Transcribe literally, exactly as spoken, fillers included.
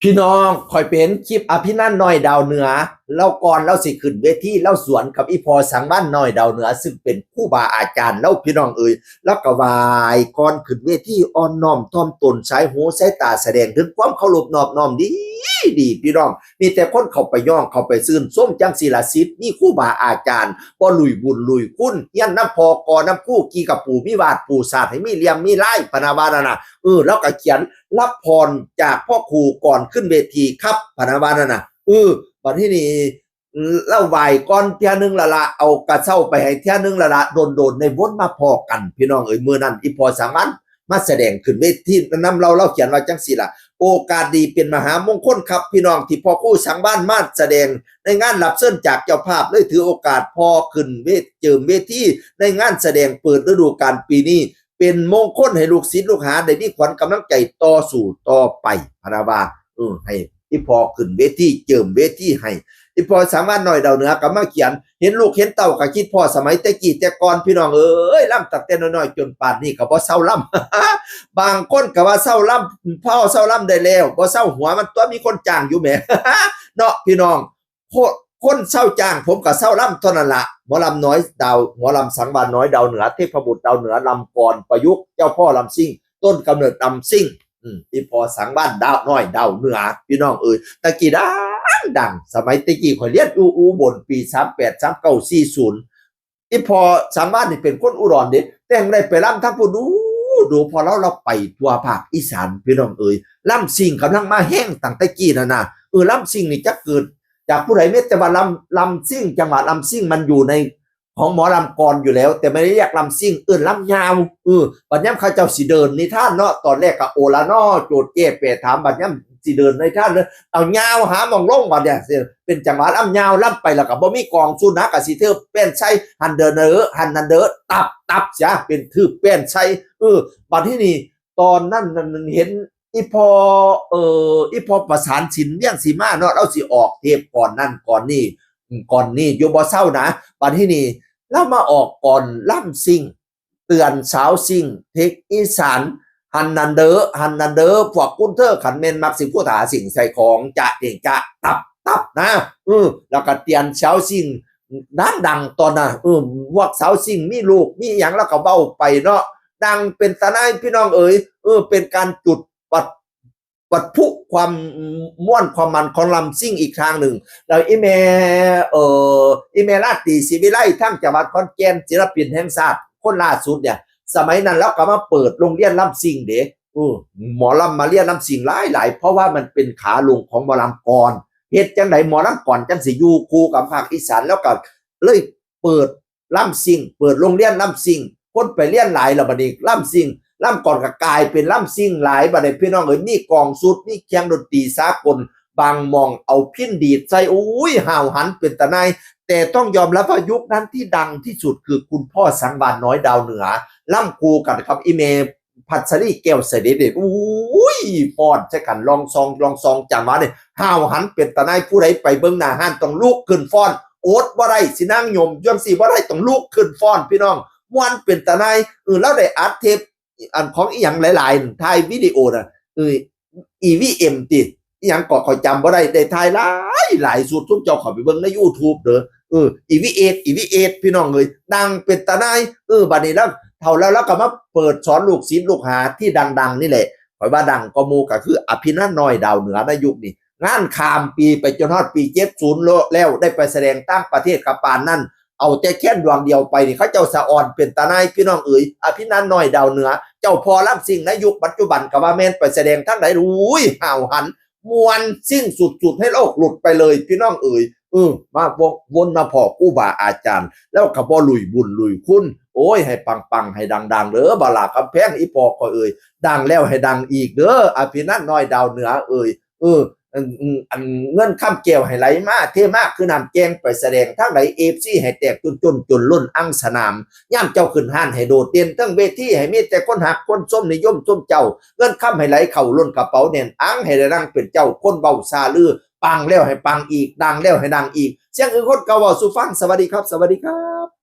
พี่น้อง ข่อยไปเห็นคลิปอภินันท์น้อยดาวเหนือ แล้วก่อนเราสิขึ้นเวที เราสวนกับอีพ่อสังวาลย์น้อยดาวเหนือ ซึ่งเป็นครูบาอาจารย์เรา พี่น้องเอ๋ย แล้วก็ไหว้ก่อนขึ้นเวที อ่อนน้อมถ่อมตน สายหูสายตาแสดงถึงความเคารพนอบน้อมดีดี พี่น้อง มีแต่คนเข้าไปย่องเข้าไปซื่นชมจังสิละ ศิษย์มีครูบาอาจารย์ บ่ลุยบุญลุยคุณ เฮียนนำพ่อก่อนำครู กี่กะปูมีวาดปูศาสตร์ ให้มีเหลี่ยมมีลาย พะนะว่านั่นน่ะ เออ แล้วก็เขียนรับพรจากพ่อครูก่อนขึ้นเวทีครับ พะนะว่านั่นน่ะ เออ บัดที่นี่ เล่าไหว้ก่อนเที่ยหนึ่งละละ เอากระเซ้าไปให้เที่ยหนึ่งละละ โดนๆ ในวนมาพ้อกัน พี่น้องเอ๋ย มื้อนั้นอีพ่อสังวาลย์มาแสดงขึ้นเวทีนำเรา เราเขียนว่าจังสิละ โอกาสดีเป็นมหามงคลครับ พี่น้อง ที่พ่อครูสังวาลย์มาแสดงในงานรับเชิญจากเจ้าภาพ เลยถือโอกาสพ่อขึ้นเวท เจิมเวทีในงานแสดงเปิดฤดูกาลปีนี้ เป็นมงคลให้ลูกศิษย์ลูกหาได้มีขวัญกำลังใจต่อสู้ต่อไป พะนะว่า เออ ให้อีพ่อขึ้นเวที เจิมเวทีให้ อีพ่อสังวาลย์น้อยดาวเหนือก็มาเขียน เห็นลูกเห็นเต้าก็คิดพ่อสมัยแต่กี้แต่ก่อน พี่น้องเอ๋ย ลำตั้งแต่น้อยๆ จนป่านนี้ก็บ่เซาลำ บางคนก็ว่าเซาลำ พ่อเซาลำได้แล้ว บ่เซาหัวมันตัว มีคนจ้างอยู่แหม เนาะพี่น้อง คนเซาจ้างผมก็เซาลำเท่านั้นละ หมอลำน้อยดาว หมอลำสังวาลย์น้อยดาวเหนือ เทพบุตรดาวเหนือ ลำกลอนประยุกต์ เจ้าพ่อลำซิ่ง ต้นกำเนิดลำซิ่ง อืม อีพ่อสังวาลย์ดาวน้อยดาวเหนือ พี่น้องเอ๋ย ตะกี้ดังดัง สมัยตะกี้ข่อยเรียนอยู่อุบล ปีสามแปด สามเก้า สี่ศูนย์ อีพ่อสังวาลย์นี่เป็นคนอุดรเด้ แต่งได้ไปลำทั้งผู้ดู ดูพอเราเราไปทั่วภาคอีสาน พี่น้องเอ๋ย ลำซิ่งกำลังมาแฮงตั้งแต่กี้นั่นน่ะ เออ ลำซิ่งนี่จะเกิดจากผู้ใด แม้แต่ว่าลำ ลำซิ่ง จังหวะลำซิ่งมันอยู่ในของหมอลำกลอนอยู่แล้ว แต่ไม่ได้เรียกลำซิ่ง เอิ้นลำยาว เออ บัดยามเขาเจ้าสิเดินนิทานเนาะ ตอนแรกก็โอละนอ โจทย์แก้แปรถาม บัดยามสิเดินนิทานเลย เอายาวหาหม่องลง บัดเนี่ย เป็นจังหวะลำยาว ลำไปแล้วก็บ่มีกองสุนัขก็สิถือแป้นใส่ หันเด้อเด้อ หันนั่นเด้อ ตับตับเสีย เป็นถือแป้นใส่ เออ บัดที่นี่ ตอนนั้นนั่นเห็นอีพ่อ เอ่อ อีพ่อประสานสินเวียงสีมาเนาะ เราสิออกเทปก่อนนั่นก่อนนี่ อืม ก่อนนี่อยู่บ่เซานะ บัดที่นี่ เรามาออกก่อนลำซิ่ง เตือนสาวซิ่ง เทคอีสาน หันนั่นเด้อ หันนั่นเด้อ พวกคุณเธอขันแม่นมักสิพูดหาสิ่งใส่ของ จะเองจะตับตับนะ เออ แล้วก็เตือนสาวซิ่งดังๆ ตอนน่ะ เออ พวกสาวซิ่งมีลูกมีหยังแล้วก็เว้าไปเนาะ ดังเป็นตาหน่าย พี่น้องเอ๋ย เออ เป็นการจุดปัด ปัดผุความม่วนความมันของลำซิ่งอีกทางหนึ่ง แล้วอีแม่ เอ่อ อีแม่ราตรีศรีวิไล ทางจังหวัดขอนแก่น ศิลปินแห่งชาติคนล่าสุดเนี่ย สมัยนั้นเราก็มาเปิดโรงเรียนลำซิ่งเด้ เออ หมอลำมาเรียนลำซิ่งหลายๆ เพราะว่ามันเป็นขาลงของหมอลำกลอน เฮ็ดจังใด๋หมอลำกลอนจังสิอยู่คู่กับภาคอีสาน แล้วก็เลยเปิดลำซิ่ง เปิดโรงเรียนลำซิ่ง คนไปเรียนหลายแล้ว บัดนี้ลำซิ่ง ลำกลอนก็กลายเป็นลำซิ่งหลาย บัดนี้พี่น้องเอ๋ย มีกลองสุด มีเครื่องดนตรีสากล บางหม่องเอาพิณดีดใส่ โอ้ย ห้าวหันเป็นตาหน่าย แต่ต้องยอมรับว่ายุคนั้นที่ดังที่สุดคือคุณพ่อสังวาลย์น้อยดาวเหนือ ลำคู่กันกับอีแม่พัชรีแก้วเสด็จเดช โอ้ย ฟ้อนใส่กัน ลองซอง ลองซอง จังหวะนี่ ห้าวหันเป็นตาหน่าย ผู้ใดไปเบิ่งหน้าฮ้านต้องลุกขึ้นฟ้อน อดบ่ได้ สินั่งยมจั่งซี้บ่ได้ ต้องลุกขึ้นฟ้อน พี่น้อง ม่วนเป็นตาหน่าย เออ แล้วได้อัดเทป อันของอีหยังหลายๆ ถ่ายวิดีโอน่ะ เออ อีวีเอ็ม ติ อีหยังก็ข้อยจำบ่ได้ ได้ถ่ายหลายหลายสุด ซุมเจ้าเข้าไปเบิ่งใน YouTube เด้อ เออ อีวีเอท อีวีเอท พี่น้องเอ๋ย ดังเป็นตาหน่าย เออ บัดนี้แล้ว เฒ่าแล้ว แล้วก็มาเปิดสอนลูกศิษย์ลูกหาที่ดังๆ นี่แหละ ข้อยว่าดังกว่าหมู่ก็คืออภินันท์น้อยดาวเหนือในยุคนี้ งานข้ามปีไปจนฮอดปีเจ็ดศูนย์แล้ว ได้ไปแสดงต่างประเทศกับปานนั้น เอาแต่แคนดวงเดียวไปนี่ เขาเจ้าสะออนเป็นตาหน่าย พี่น้องเอ๋ย อภินันท์น้อยดาวเหนือ เจ้าพ่อลำซิ่งในยุคปัจจุบันก็ว่าแม่น ไปแสดงทางใด อุ้ย ห้าวหัน ม่วนซิ่งสุดๆ ให้โลกหลุดไปเลย พี่น้องเอ๋ย เออ มาวน วนมาพ้อครูบาอาจารย์ แล้วก็บ่ลุยบุญลุยคุณ โอ้ย ให้ปังๆ ให้ดังๆ เด้อ บาลาคำแพง อีพ่อข้อยเอ๋ย ดังแล้วให้ดังอีกเด้อ อภินันท์น้อยดาวเหนือเอ๋ย เออ อัน อัน อันเงินคำแก้วให้ไหลมาเทมาคือน้ำแกง ไปแสดงทางใด เอฟซี ให้แตกจนจนจนล้นอังสนาม ยามเจ้าขึ้นฮ้านให้โดดเด่นเทิงเวที ให้มีแต่คนฮักคนชมนิยมชมเจ้า เงินคำให้ไหลเข้าล้นกระเป๋าแน่นอัง ให้ได้นั่งเป็นเจ้าคนเว้าซาลือ ปังแล้วให้ปังอีก ดังแล้วให้ดังอีก เสียงอื่นคนเก่าเว้าสู่ฟัง สวัสดีครับ สวัสดีครับ